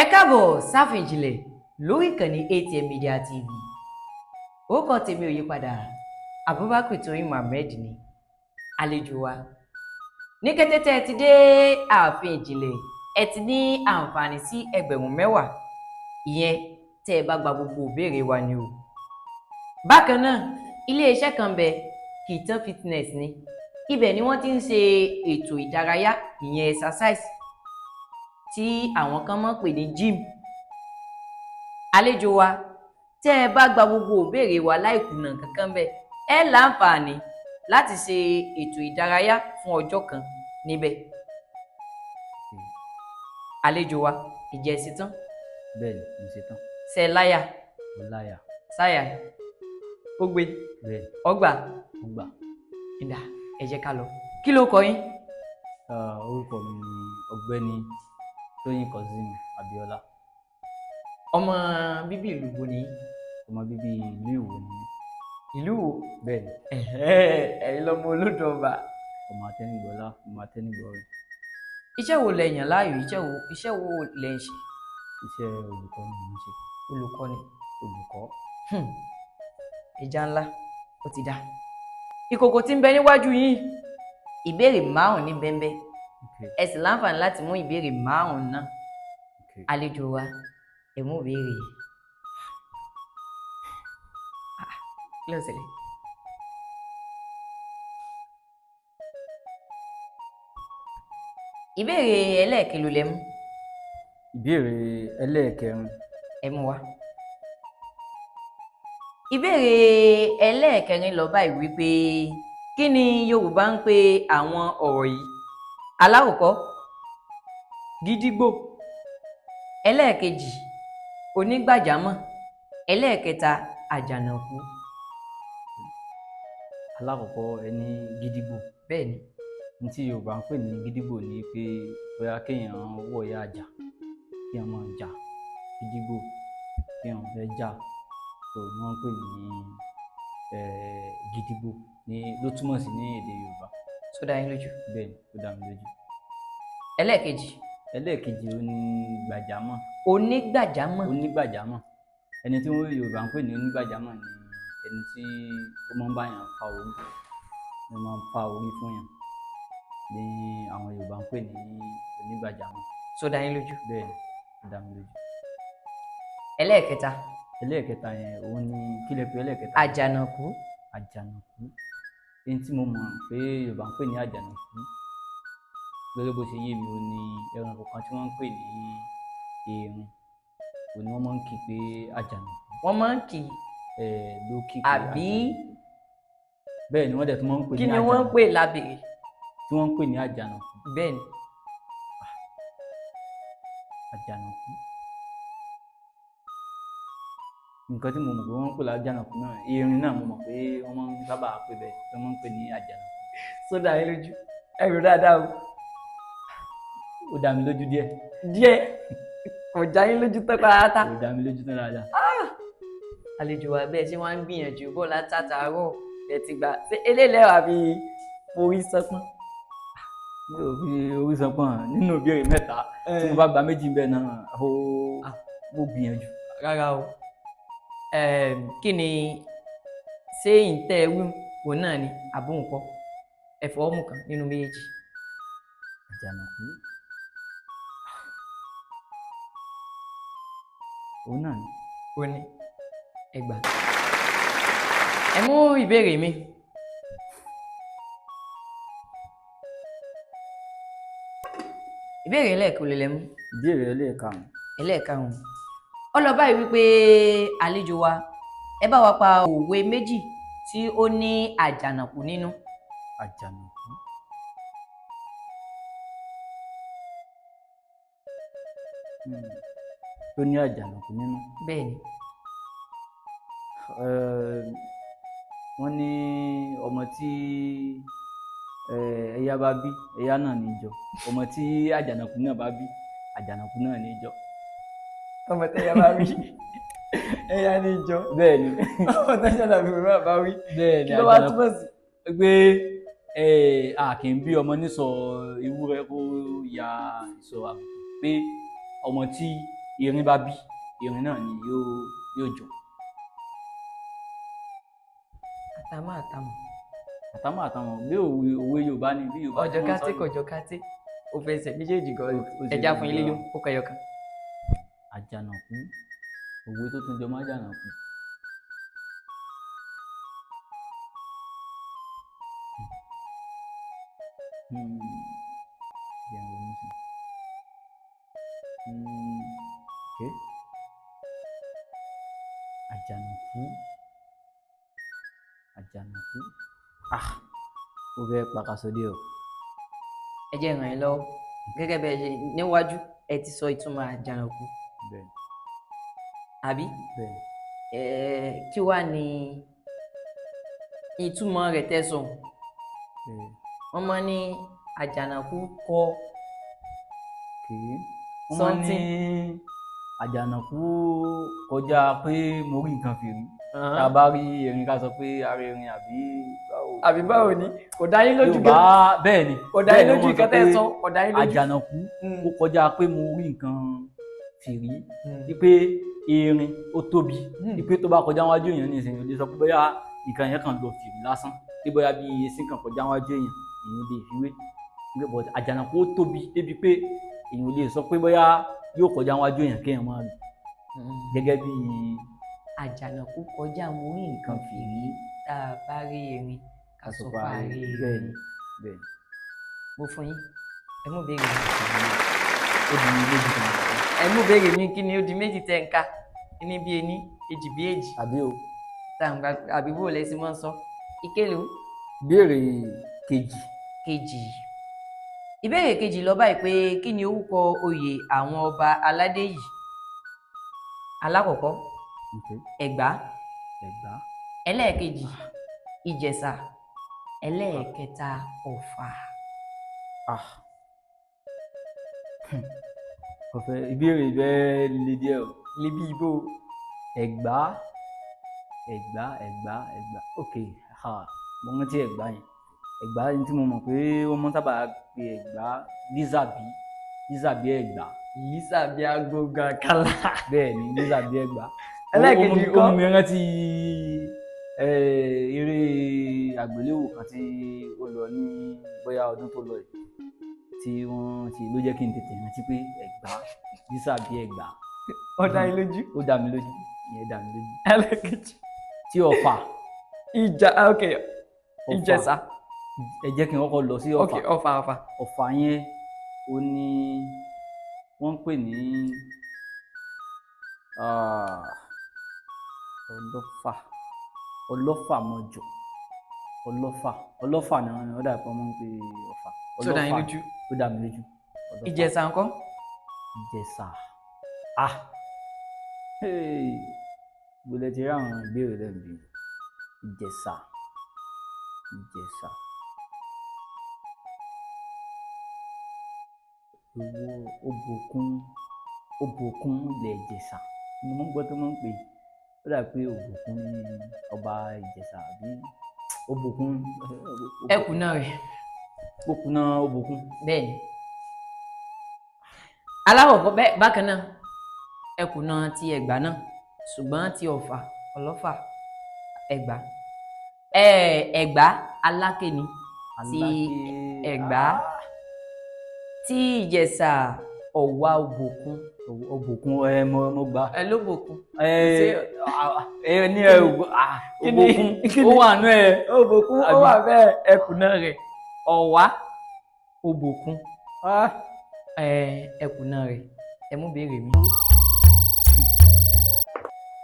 Ẹ káàbọ̀ sáfin ìjìnlẹ̀ lórí ìkànnì ATM Media TV. Orúkọ tèmi ò yípadà, Abubakar Tóyìn Muhammed ni àlejò wa. Ní kété tẹ́ ẹ ti dé ààfin ìjìnlẹ̀, ẹ ti ní àǹfààní sí 10,000, ìyẹn tẹ́ ẹ bá gba gbogbo ìbéèrè wa ni o. Bákan náà, iléeṣẹ́ kan bẹ, Kitan Fitness ni. Ibẹ̀ ni wọ́n ti ń ṣe ètò ìdárayá, ìyẹn exercise tí àwọn kan máa ń pè ní gym. Àlejò wa, tẹ́ ẹ bá gba gbogbo ìbéèrè wa láì kùnà kankan bẹ́ẹ̀, ẹ láǹfààní láti ṣe ètò ìdárayá fún ọjọ́ kan níbẹ̀. Àlejò wa, ìjẹ́ ṣetán? Bẹ́ẹ̀ni, mo ṣetán. Ṣe láyà? Mo láyà. Sáyà ó gbé? Bẹ́ẹ̀ni. Ọgbà? Mo gbà. Ìdá, ẹ jẹ́ ká lọ. Kí ló kọ yín? Orúkọ mi ni Ọ̀gbẹ́ni Tóyìn Kazeem Abíọ́lá. Ọmọ bíbí ìlú wo ni yín? Ọmọ bíbí ìlú Ìwó ni mí. Ìlú wo? Bẹ́ẹ̀ni. Ẹ̀yin lọmọ olódò ọba. Ọmọ Atẹ́nigbọlá, ọmọ Atẹ́nigbọrẹ. Iṣẹ́ wo lẹ yàn láàyò? Iṣẹ́ wo lẹ ń ṣe? Iṣẹ́ olùkọ́ ni mo ń ṣe. Olùkọ́ ni? Olùkọ́. Ẹja ńlá, ó ti dá. Ìkòkò tí ń bẹ níwájú yín, ìbéèrè 5 ní bẹ́ńbẹ́. Ẹ sì láǹfààní láti mú ìbéèrè 5 náà. Àlejò wa, ẹ mú ìbéèrè. Kí ló ń ṣẹlẹ̀? Ìbéèrè ẹlẹ́ẹ̀kẹlò lẹ mú. Ìbéèrè ẹlẹ́ẹ̀kẹrin. Ẹ mú wa. Ìbéèrè ẹlẹ́ẹ̀kẹrin lọ báyìí wípé kí ni Yorùbá ń pe àwọn ọ̀rọ̀ yìí? Alákọ̀ọ́kọ́, gídígbò. Ẹlẹ́ẹ̀kejì, onígbàjámọ̀. Ẹlẹ́ẹ̀kẹta, àjànàkú. Alákọ̀ọ́kọ́, ẹni gídígbò. Bẹ́ẹ̀ni. Ní tí Yorùbá ń pè ní gídígbò ni pé bóyá kéèyàn wọ̀yá àjà, kéèyàn máa jà, gídígbò, kéèyàn fẹ́ jà, tó ní wọ́n ń pè ní gídígbò ní ló túmọ̀ sí ní èdè Yorùbá. Tó dá yín lójú? Bẹ́ẹ̀ni, ó dá mi lójú. Ẹlẹ́ẹ̀kejì. Ẹlẹ́ẹ̀kejì, onígbàjámọ̀. Onígbàjámọ̀. Onígbàjámọ̀. Ẹni tí wọ́n Yorùbá ń pè ní onígbàjámọ̀ ni ẹni tí ó máa ń bá yàn fa orí, ó máa ń fa orí fún yàn ní àwọn Yorùbá ń pè ní onígbàjámọ̀. Tó dá yín lójú? Bẹ́ẹ̀ni, ó dá mi lójú. Ẹlẹ́ẹ̀kẹta. Ẹlẹ́ẹ̀kẹta yẹn, òun ni kí lẹ pè ẹlẹ́ẹ̀kẹta? Àjànàkú. Àjànàkú. Ẹni tí mo mọ̀ pé Yorùbá ń pè ní àjànàkú gẹ́gẹ́ bó ṣe yé mi, òun ni ẹranko kan tí wọ́n ń pè ní erin, òun ni wọ́n máa ń kí pé àjànàkú. Wọ́n máa ń kí? Ló kí pé àbí? Àjànàkú. Bẹ́ẹ̀ ni, wọ́n dẹ̀ tún máa ń pè ní Kí ni wọ́n ń àjànàkú. pè lábẹ́rẹ́? Tí wọ́n ń pè ní àjànàkú. Bẹ́ẹ̀ni. Àjànàkú. Nǹkan tí mo mọ̀ pé wọ́n ń pè lájànàkú náà, erin náà mo mọ̀ pé wọ́n máa ń sábà pè bẹ́ẹ̀, tí wọ́n máa ń pè ní àjànàkú. Sódà yín lójú? Ẹ rò dáadáa o. Ó dá mi lójú díẹ̀. Díẹ̀, kò já yín lójú tán pátá. Kò dá mi lójú tán dáadáa. Àlejò wa, bẹ́ẹ̀ ṣé wọ́n á ń gbìyànjú bọ́ látàtàárọ̀, ẹ ti gbà ṣé eléyìí wà bí orí sọpọ́n? Mi ò fi orí sọpọ́n nínú ìbéèrè 3 tí mo bá gba 2 bẹ́ẹ̀ náà, ó mo gbìyànjú. Rárá o. Kí ni ṣé ìtẹ́ wí òun náà ni àbóǹkọ́? Ẹ̀fọ́ ọmú kan nínú méjèèjì. Àjànàkú. Òun náà ni. Ó ní ẹgbàá. Ẹ mú ìbéèrè mi. Ìbéèrè ẹlẹ́ẹ̀kan lè lẹ́mú. Ìbéèrè ẹlẹ́ẹ̀karùn-ún. Ẹlẹ́ẹ̀karùn-ún. Ó lọ báyìí wípé àlejò wa, ẹ bá wa pa òwe 2 tí ó ní àjànàkú nínú. Àjànàkú. Tó ní àjànàkú nínú. Bẹ́ẹ̀ni. Wọ́n ní ọmọ tí ẹ̀yà bá bí, ẹ̀yà náà ní jọ. Ọmọ tí àjànàkú náà bá bí, àjànàkú náà ní jọ. Ọmọ tẹ́yà bá wí, ẹ̀yà ní jọ. Bẹ́ẹ̀ni. Ọmọ tẹ́yà bá wí. Bẹ́ẹ̀ni. Kí ló wá túmọ̀ sí? Pé a kì í bí ọmọ nísọ ewúrẹ́ kó ya ìsọ àgùntàn, pé ọmọ tí erin bá bí, erin náà ni yóò jọ. Àtàmọ́ àtàmọ́. Àtàmọ́ àtàmọ́ bí òwe òwe Yorùbá ni, bí Yorùbá Ọjọ́ tí wọ́n sọ káté ni. Kọjọ káté, ó fẹsẹ̀ méjèèjì gan. Ó ṣe Ẹja fún yín gbogbo. lílo ó kẹyọ kan. Àjànàkú, òwe tó tún jọ mọ́ àjànàkú. Jẹ́ n ronú sí i. Okay. Àjànàkú, àjànàkú, ah, ó fẹ́ pakasọ díẹ̀ o. Ẹ jẹ́ ràn yín lọ́wọ́. Gẹ́gẹ́ bẹ́ẹ̀ ṣe níwájú, ẹ ti sọ ìtumọ̀ àjànàkú. Bẹ́ẹ̀. Àbí? Bẹ́ẹ̀. Kí wàá ní ìtumọ̀ rẹ̀ tẹ̀sán? Bẹ́ẹ̀. Wọ́n máa ń ní àjànàkú kọ Okay. Wọ́n máa ń ní something. Àjànàkú kọjá pé mo rí nǹkan fìrí. Tá a bá rí erin, ká sọ pé ara erin, àbí báwo? Àbí báwo ni? Kò dá yín lójú Yorùbá gan. Bẹ́ẹ̀ ni. Kò dá yín Bẹ́ẹ̀ ni. lójú. Wọ́n sọ Nǹkan tẹ́ pé sọ kò dá yín lójú. Àjànàkú ó kọjá pé mo rí nǹkan fìrí, wípé erin ó tóbi, wípé tó bá kọjá wájú èèyàn ní ìsìn, lè sọ pé bóyá nǹkan yẹn kàn lọ fìrí lásán, pé bóyá bí esin kan kọjá wájú èèyàn, èèyàn lè fi wé. Wípé but àjànàkú ó tóbi débi pé èèyàn lè sọ pé bóyá yóò kọjá wájú èèyàn kéèyàn máa rí gẹ́gẹ́ bí. Àjànàkú kọjá mo rí nǹkan fìrí, tá a bá rí erin, ká sọ pé a rí Bẹ́ẹ̀ erin. ni, bẹ́ẹ̀ ni. Mo fún yín, ẹ mú béèrè mi. Ó di méjì kan. Ẹ mú béèrè mi. Kí ni ó di méjì tẹ́ ń ká ní bí ení, èjì bí èjì? Àbí o? Tá à ń gba, àbí bó lẹ sí mọ́ ń sọ ìkélò? Ìbéèrè kejì. Kejì, ìbéèrè kejì lọ báyìí pé, kí ni orúkọ oyè àwọn ọba aládé yìí? Alákọ̀ọ́kọ́, Ẹ̀gbá. Ẹ̀gbá. Ẹlẹ́ẹ̀kejì, Ìjẹ̀ṣà. Ẹlẹ́ẹ̀kẹta, Ọ̀fà. Ah, ọ̀fẹ́ ìbéèrè bẹ́ẹ̀ le díẹ̀ o. Lébi ibo? Ẹ̀gbá, Ẹ̀gbá, Ẹ̀gbá, Ẹ̀gbá, ok. Ha, mo rántí Ẹ̀gbá yẹn. Ẹ̀gbá yẹn tí mo mọ̀ pé wọ́n mọ́ sábà pe Ẹ̀gbá Lísàbí, Lísàbí Ẹ̀gbá. Lísàbí agbógan kálá. Bẹ́ẹ̀ ni, Lísàbí Ẹ̀gbá. Ẹlẹ́ẹ̀kejì Ó ńkọ́? mú mi rántí eré àgbéléwò kan tí ó lọ ní bóyá ọdún tó lọ yìí tí wọ́n ti ló jẹ́ kí n tètè rántí pé Ẹ̀gbá, Lísàbí Ẹ̀gbá. Ó dá yín lójú? Ó dá mi lójú, ìyẹn dá mi lójú. Ẹlẹ́ẹ̀kejì? Tí Ọ̀fà. Ìjà, ok. Ọ̀fà. Ìjẹ̀ṣà. Ẹ jẹ́ kí n kọ́kọ́ lọ sí Ok. Ọ̀fà. Ọ̀fà, Ọ̀fà. Ọ̀fà yẹn, ó ní wọ́n ń pè ní ọlọ́fà, ọlọ́fà mọ̀jọ̀, ọlọ́fà, ọlọ́fà náà ni ó dà pé wọ́n máa ń pè Ọ̀fà. Tó dá yín Ọlọ́fà. lójú? Ó dá mi lójú. Ọlọ́fà. Ìjẹ̀ṣà ńkọ́? Ìjẹ̀ṣà, ah, hey, gbọ́dọ̀ ti rí àwọn ìbéèrè lẹ́nu bí Ìjẹ̀ṣà, Ìjẹ̀ṣà, owó òbòkun, òbòkun ilẹ̀ Ìjẹ̀ṣà ni mo máa ń gbọ́ tó máa ń pè é. Ó dà pé Òbòkun ní ọba Ìjẹ̀ṣà, àbí Òbòkun? Ẹ kùnà rẹ̀. Ó kùnà Òbòkun. Bẹ́ẹ̀ ni, alákọ̀ọ́kọ́ bẹ́ẹ̀. Bákan náà, ẹ kùnà ti Ẹ̀gbá náà, ṣùgbọ́n ti Ọ̀fà, Ọlọ́fà, Ẹ̀gbá, Ẹ̀gbá Aláké ni ti Aláké. Ẹ̀gbá. Tí Ìjẹ̀ṣà, Ọ̀wá Òbòkun. Òbòkun, ẹ mo gbà. Ẹ ló bòkun. Ẹ ẹ ní ẹ Kí ni- Òbòkun kí ó ni- wà nú ẹ. Òbòkun ó Àbí? wà bẹ́ẹ̀. Ẹ kùnà rẹ̀, Ọ̀wá Òbòkun. Ẹ ẹ kùnà rẹ̀. Ẹ mú béèrè mi.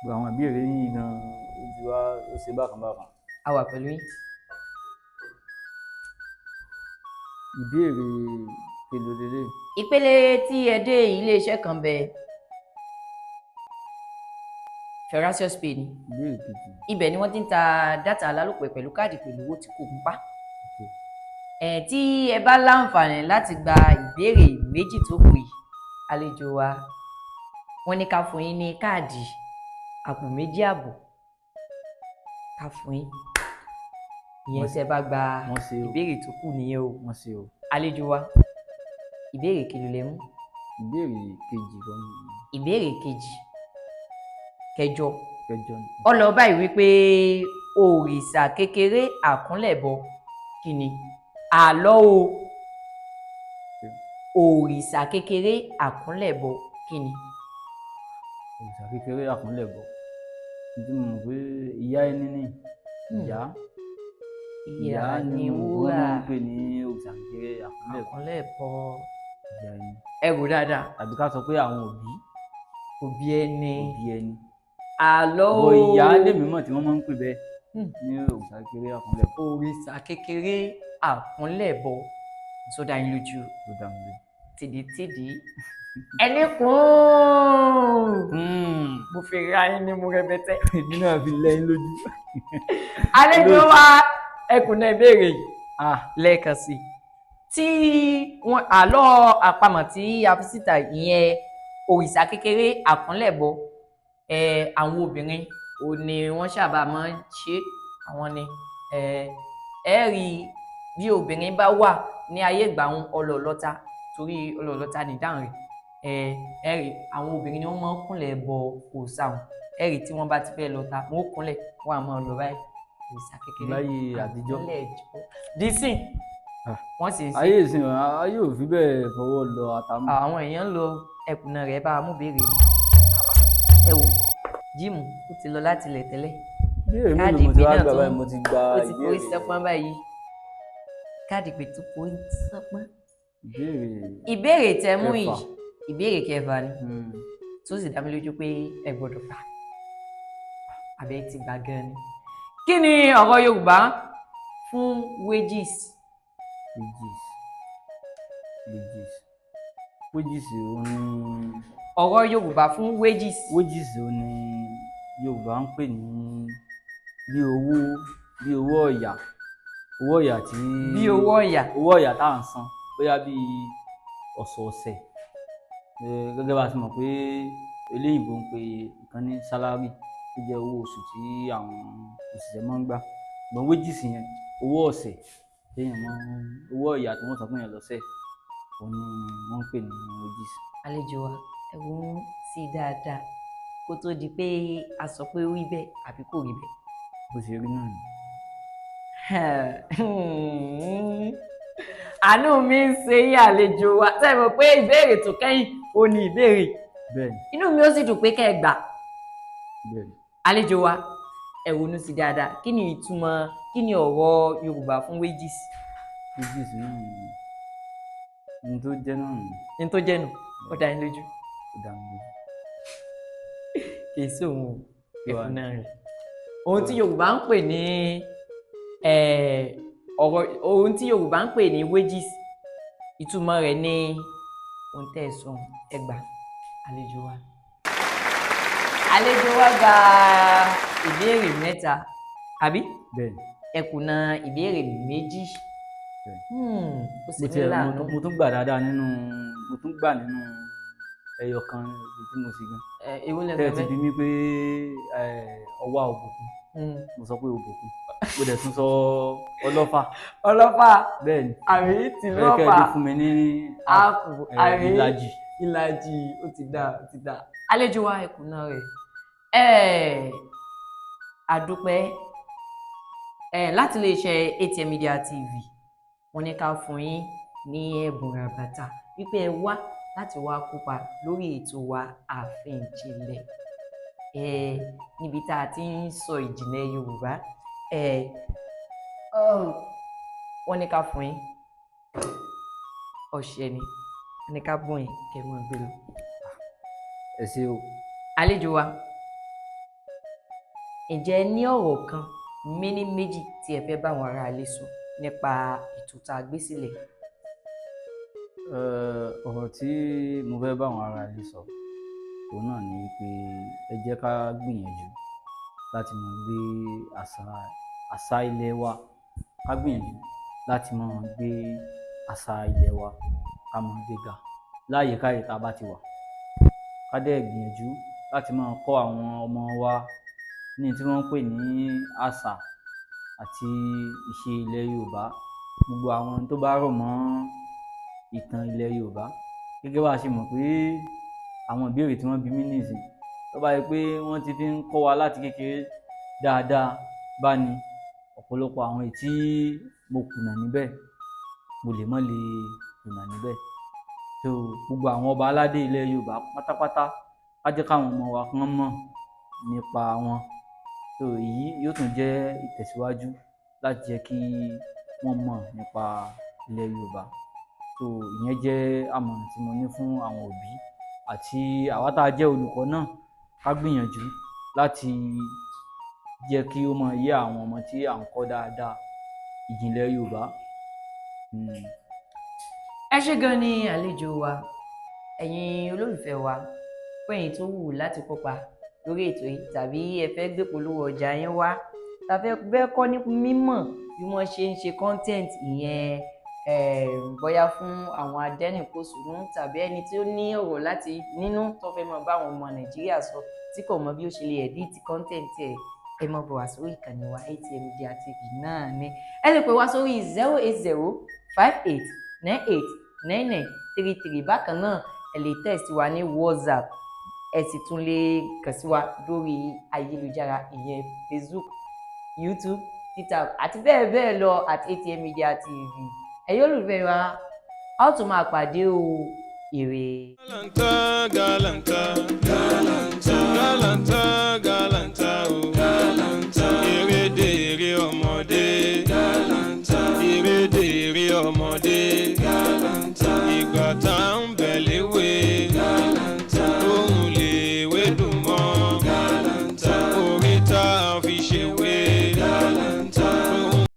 Gbogbo àwọn ìbéèrè yìí gan, ó ti wá ó ṣe bákan bákan. A wà pẹ̀lú yín. Ìbéèrè kelo lélẹ̀? Ìpele tí ẹ dé, iléeṣẹ́ kan bẹ, Ferocious Pay ni. Ìbéèrè kejì. Ibẹ̀ ni wọ́n ti ń ta data alálòpẹ́ pẹ̀lú káàdì pẹ̀lú owó tí kò ń pa. Ẹ̀ tí ẹ bá láǹfààní láti gba ìbéèrè méjì tó kù yìí, àlejò wa wọ́n ní ká fún yín ní káàdì àpò 2.5, ká fún yín ìyẹn tẹ́ bá gba Wọ́n ṣe o. ìbéèrè tó kù nìyẹn o. Wọ́n ṣe o. Àlejò wa, ìbéèrè kìlò lẹ mú? Ìbéèrè kejì kan ní. Ìbéèrè kejì, kẹjọ. Kẹjọ ni. Ó lọ báyìí wípé òrìṣà kékeré àkúnlẹ̀bọ kí ni àlọ́ o? Òrìṣà kékeré àkúnlẹ̀bọ kí ni? Òrìṣà kékeré àkúnlẹ̀bọ, ní tí mo mọ̀ pé ìyá ẹni ní ìyá. Ìyá ni mo mọ̀ pé wúrà. Wọ́n máa ń pè ní òrìṣà kékeré àkúnlẹ̀bọ. Àkúnlẹ̀bọ. Ìyá ẹni. Ẹ wò dáadáa. Tàbí ká sọ pé àwọn òbí. Òbí ẹni. Òbí ẹni. Àlọ́ bọ o. Ìyá lèmi mọ̀ tí wọ́n máa ń pè bẹ́ẹ̀ ní òrìṣà kékeré àkúnlẹ̀bọ. Òrìṣà kékeré àkúnlẹ̀bọ tó dá yín lójú? Ló dá mi lójú. Tìdítìdí ẹni kún mo fi ra yín ní mú rẹpẹtẹ. Èmi náà fi lẹ́yìn lójú. Àlejò wa, ẹkùn náà ìbéèrè yìí Ah. lẹ́ẹ̀kan sí i tí wọn àlọ́ àpamọ̀ tí a fi síta, ìyẹn òrìṣà kékeré àkúnlẹ̀bọ, ẹ àwọn obìnrin ò ní wọ́n sábà máa ń ṣe, àwọn ni ẹ rí bí obìnrin bá wà ní ayé ìgbà wọn ọlọ́ọ̀lọ́ta, torí ọlọ́ọ̀lọ́ta ní ìdáhùn rẹ̀. Ẹ rí àwọn obìnrin ni wọ́n máa ń kúnlẹ̀ bọ òòṣà wọn. Ẹ rí tí wọ́n bá ti fẹ́ lọ́ta, wọ́n ó kúnlẹ̀, wọ́n á máa lọ báyìí, òrìṣà kékeré Láyé àtijọ́. àkúnlẹ̀jọ dísìn. Ah. Wọ́n sì ń ṣe. Ayé ìsìn, ayé ò fi bẹ́ẹ̀ fọwọ́ lọ àtàmú. Àwọn èèyàn ń lo ẹkùnà rẹ̀ bá a mú béèrè ní. Ẹ wo jíìmù, ó ti lọ láti ilẹ̀ tẹ́lẹ̀. Ìbéèrè mélòó Káàdì mo ti ìpè wá náà gbà tó báyìí? Mo ti gba ó ti forí ìbéèrè sẹ́pọ́n báyìí, káàdì ìpè tó forí sẹ́pọ́n. Ìbéèrè Ìbéèrè tẹ mú kẹfà. yìí, ìbéèrè kẹfà ni, tó sì dá mi lójú pé ẹ gbọ́dọ̀ gbà, àbẹ ti gbà gan ni. Kí ni ọ̀rọ̀ Yorùbá fún wages? Wages, wages, wages òun ni Ọ̀rọ̀ Yorùbá fún wages. Wages òun ni Yorùbá ń pè ní bí owó ọ̀yà, owó ọ̀yà tí Bí owó ọ̀yà. Owó ọ̀yà tá à ń san bóyá bí ọ̀sọ̀ọ̀sẹ̀. Gẹ́gẹ́ bá a ti mọ̀ pé eléyìnbó ń pè nǹkan ní salary, tó jẹ́ owó oṣù tí àwọn òṣìṣẹ́ máa ń gbà, ṣùgbọ́n wages yẹn, owó ọ̀sẹ̀ téèyàn máa ń, owó ọ̀yà tí wọ́n san fún yàn lọ́sẹ̀, òun ni wọ́n ń pè ní wages. Àlejò wa, ẹ ronú sí dáadáa kó tó di pé a sọ pé ó rí bẹ́ẹ̀ àbí kò rí bẹ́ẹ̀. Bó ṣe rí náà ni. Àánú mi ń ṣe yín, àlejò wa. Ṣe mọ̀ pé ìbéèrè tó kẹ́yìn ó ní ìbéèrè? Bẹ́ẹ̀ ni. Inú mi ó sì dùn pé kẹ́ ẹ gbà. Bẹ́ẹ̀ ni. Àlejò wa, ẹ ronú sí dáadáa. Kí ni ìtumọ̀, kí ni ọ̀rọ̀ Yorùbá fún wages? Wages náà ni ní tó jẹ́ náà ni. Ní tó jẹ́ nù, ó dá yín lójú? Ó dá mi lójú. Kì í sóhun o. Kí wàá ẹ̀fún ní? Náà rẹ̀, ohun tí Yorùbá ń pè ní ọ̀rọ̀, ohun tí Yorùbá ń pè ní wages, ìtumọ̀ rẹ̀ ní ohun tẹ́ ẹ sọ. Ẹ gbà, àlejò wa. Àlejò wa gba ìbéèrè mẹ́ta, àbí? Bẹ́ẹ̀ ni. Ẹ kùnà ìbéèrè méjì. Bẹ́ẹ̀. Ó sì Mo ní tiẹ̀ mo láàánú. mo tún gbà dáadáa nínú, mo tún gbà nínú ẹyọ kan ibi tí mo sì gan. Ẹ èwo lẹ Tẹ́ ẹ gbà ti bẹ́ẹ̀? bi mí pé ọwá òbòkun, mo sọ pé òbòkun, mo dẹ̀ tún sọ ọlọ́fà. Ọlọ́fà. Bẹ́ẹ̀ ni. Àbí tìlú Ẹ kẹ́ ẹ Ọ̀fà. lè fún mi ní Áàpù. Àbí? Ìlàjì. Ìlàjì, ó ti dà, ó ti dà. Àlejò wa, ẹkùnà rẹ̀ ẹ àdúpẹ́ ẹ láti iléeṣẹ́ ATM Media TV. Wọ́n ní ká fún yín ní ẹ̀bùn ràbàtà wípé ẹ wá láti wá kópa lórí ètò wa Ààfin Ìjìnlẹ̀, ẹ níbi tá a ti ń sọ ìjìnlẹ̀ Yorùbá. Ẹ wọ́n ní ká fún yín ọṣẹ ni, wọ́n ní ká bùn yín kẹ́ mọ́ gbé lọ. Ẹ ṣé o. Àlejò wa, ǹjẹ́ ẹ ní ọ̀rọ̀ kan méní méjì tí ẹ fẹ́ bá àwọn aráalé sọ nípa ètò tá a gbé sílẹ̀? Ọ̀rọ̀ tí mo fẹ́ bá àwọn ará ilé sọ, òun náà ni pé ẹ jẹ́ ká gbìyànjú láti máa gbé àṣà ilẹ̀ wa, ká gbìyànjú láti máa gbé àṣà ilẹ̀ wa, ká máa gbé ga láyè káyè tá a bá ti wà. Ká dẹ̀ gbìyànjú láti máa kọ́ àwọn ọmọ wa ní tí wọ́n ń pè ní àṣà àti ìṣe ilẹ̀ Yorùbá, gbogbo àwọn tó bá rọ̀ mọ́ ìtàn ilẹ̀ Yorùbá. Gẹ́gẹ́ bá a ṣe mọ̀ pé àwọn ìbéèrè tí wọ́n bi mí nìsín, tó bá yẹ pé wọ́n ti fi ń kọ́ wa láti kékeré dáadáa bá ní ọ̀pọ̀lọpọ̀ àwọn èyí tí mo kùnà níbẹ̀, mo lè má lè kùnà níbẹ̀. So gbogbo àwọn ọba aládé ilẹ̀ Yorùbá pátápátá, ká jẹ́ káwọn ọmọ wa kán mọ̀ nípa wọn. So èyí yóò tún jẹ́ ìtẹ̀síwájú láti jẹ́ kí wọ́n mọ̀ nípa ilẹ̀ Yorùbá. So ìyẹn jẹ́ àmọ̀ràn tí mo ní fún àwọn òbí àti àwa tá a jẹ́ olùkọ́ náà, ká gbìyànjú láti jẹ́ kí ó máa yé àwọn ọmọ tí à ń kọ́ dáadáa ìjìnlẹ̀ Yorùbá. Ẹ ṣé gan ni àlejò wa. Ẹ̀yin olólùfẹ́ wa, fún ẹ̀yin tó wù láti kópa lórí ètò yìí tàbí ẹ fẹ́ gbé polówó ọjà yín wá, tàbí ẹ fẹ́ kọ́ ní mímọ̀ bí wọ́n ṣe ń ṣe content ìyẹn, bóyá fún àwọn adẹ́rìnpòṣónú tàbí ẹni tí ó ní ọ̀rọ̀ láti nínú tó fẹ́ máa bá àwọn ọmọ Nàìjíríà sọ tí kò mọ bí ó ṣe lè edit content ẹ̀, ẹ máa bọ̀ wá sórí ìkànnì wa, ATM Media TV náà ni. Ẹ lè pè wá sórí 08058989933. Bákan náà, ẹ lè text wa ní WhatsApp, ẹ sì tún lè kàn sí wa lórí ayélujára, ìyẹn Facebook, YouTube, TikTok àti bẹ́ẹ̀ bẹ́ẹ̀ lọ @ATMMediaTV. Ẹ̀yin olùfẹ́ wa, a ó tún máa pàdé o. Ire. Galanta, galanta, galanta, galanta, galanta o. Galanta, eré eré ọmọdé. Galanta, eré eré ọmọdé. Galanta, ìgbà tá ń